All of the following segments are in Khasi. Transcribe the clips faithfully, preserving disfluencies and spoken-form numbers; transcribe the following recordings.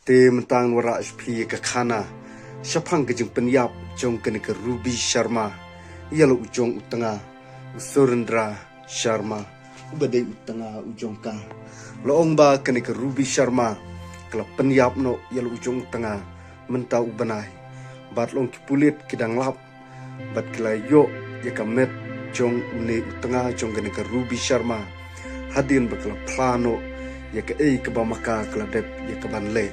Te mynta ngan wanrah sha phi ïa ka khana shaphang ka jingpynïap jong kane ka Ruby Sharma ïa la u jong u tnga u Surendra Sharma uba dei u tnga u jong ka. La ong ba kane ka Ruby Sharma ka la pynïap noh ïa la u jong u tnga mynta u bnai. Bad la ong ki pulit ki dang lap bad ki la ïoh ïa ka met jong une u tnga jong kane ka Ruby Sharma hadien ba ka la phla noh ïa kaei kaba ma ka ka la dep ïa ka ban leh.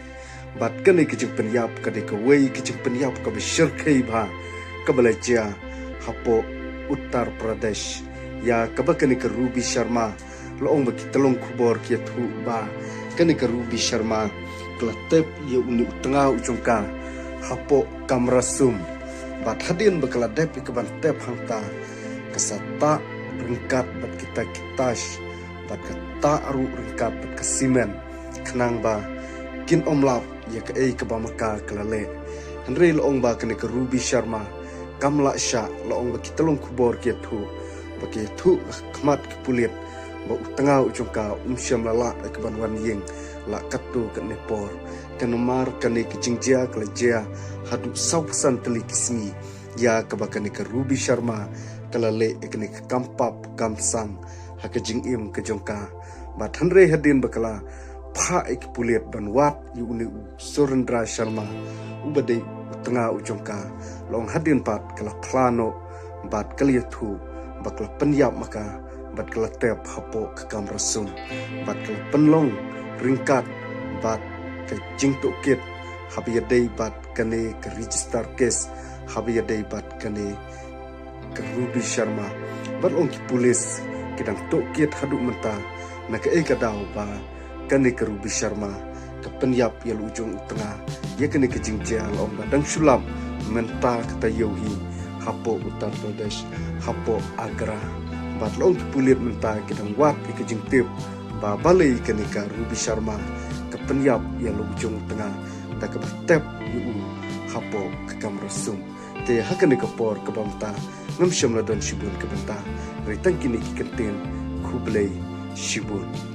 Bad kane ka jingpynïap ka dei kawei ka jingpynïap kaba shyrkhei bha kaba la jia hapoh Uttar Pradesh, ïa kaba kane ka Ruby Sharma la ong ba ki tyllong khubor ki ïathuh ba kane ka Ruby Sharma ka la tep ïa une u tnga u jong ka hapoh kamra sum. Bad hadien ba ka la dep ïa ka ban tep hangta, ka sa tah ryngkat bad kita ki tash, bad ka tah ruh ryngkat bad ka simen, khnang ba kin ym lap ïa kaei kaba ma ka ka la leh. Hynrei la ong ba kane ka Ruby Sharma kam lah shah. La ong ba ki tyllong khubor ki ïathuh ba ki ïathuh ha khmat ki pulit ba u tnga u jong ka um shym la lah ïa ka ban wan ïing la katto katne por. Ka namar kane ka jingjia ka la jia haduh saw phew san tylli ki sngi ïa kaba kane ka Ruby Sharma ka la leh ïa kane ka kam pap kam sang ha ka jingim ka jong ka. Bad hynrei hadien ba ka la phah ïa ki pulit ban wad ïa une u Surendra Sharma uba dei u tnga u jong ka, la ong hadien pat ka la phla noh bad ka la ïathuh ba ka la pynïap ma ka bad ka la tep hapoh ka kamra sum bad ka la pynlong ryngkat bad ka jingtohkit haba ïadei bad kane ka register case haba ïadei bad kane ka Ruby Sharma. Bad la ong ki pulit ki dang tohkit haduh mynta na kaei ka daw ba kane ka Ruby Sharma ka pynïap ïa la u jong u tnga. Ïa kane ka jingjia la ong ba dang shu lap mynta ka taïew hi hapoh Uttar Pradesh, hapoh Agra. Bad la ong ki pulit mynta ki dang wad ïa ka jingtip ba balei kane ka Ruby Sharma ka pynïap ïa la u jong u tnga da kaba tep ïa u hapoh ka kamra sum. Te ha kane ka por kaba mynta ngam shym la don shibun ka bynta, hynrei tang kine ki kyntien. Khublei shibun.